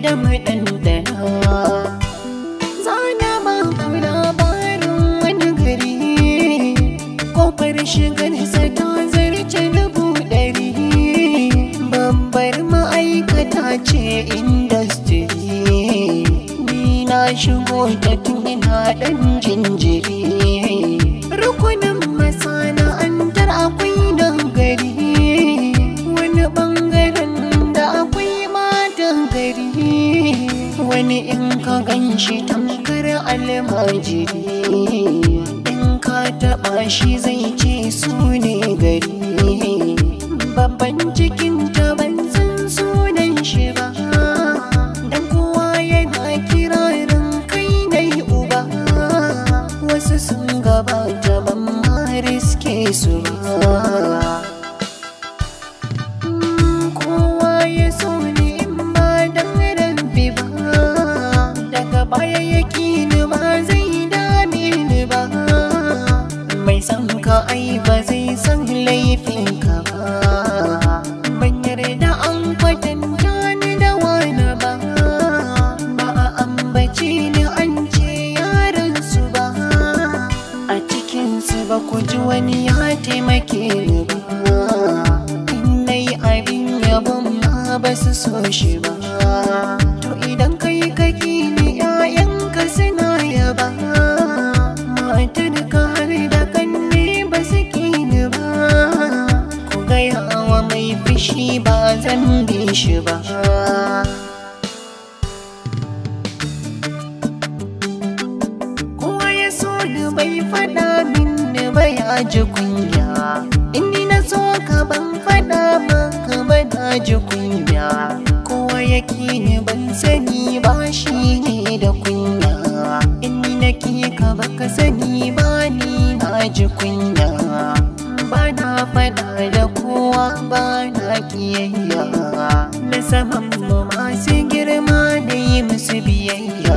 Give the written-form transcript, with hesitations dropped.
yarda mu ɗanɗana. Zana ba ku labarin wani gari, kofar shigarsa ta zarce 100,000. Babbar ma'aikata ce industry, ni na shigo ta tun ina ɗan jinjiri. Rukunin masana'antar akwai gari, wani ɓangaren da akwai matan gari. Wani in ka gan shi tamkar almajiri, in ka taɓa shi zai ce su ne gari. Babban cikin ta ban san sunan shi ba, dan kowa yana kirarin kai nai uba. Wasu sun gabata ban ma riske su ba. Kowa ya so ni in ba dan rabbi ba, daga baya ya ni ba zai dame ni ba. Mai san ka ai ba zai san laifin ka ba. Ban yarda an kwatanta ni da wani ba, ba a ambace ni an ce yaran su ba. A cikin su ba ku ji wani ya taimake ni ba, in nayi abin yabon ma ba su so shi ba. To idan kai ka ki ni 'ya'yanka suna yaba, matar ka har da kanne ba su ki ni ba. Ku gaya wa mai fushi ba zan bi shi ba. Kowa ya so ni bai faɗa min ni ba ya ji kunya. In ni na so ka ban faɗa maka ba na ji kunya. Kowa ya ki ni ban sani ba shi ne da kunya. In ni na ki ka ba ka sani ba ni na ji kunya. Ba na faɗa da kowa ba na kiyayya. Na saman mu masu girma na yi musu biyayya.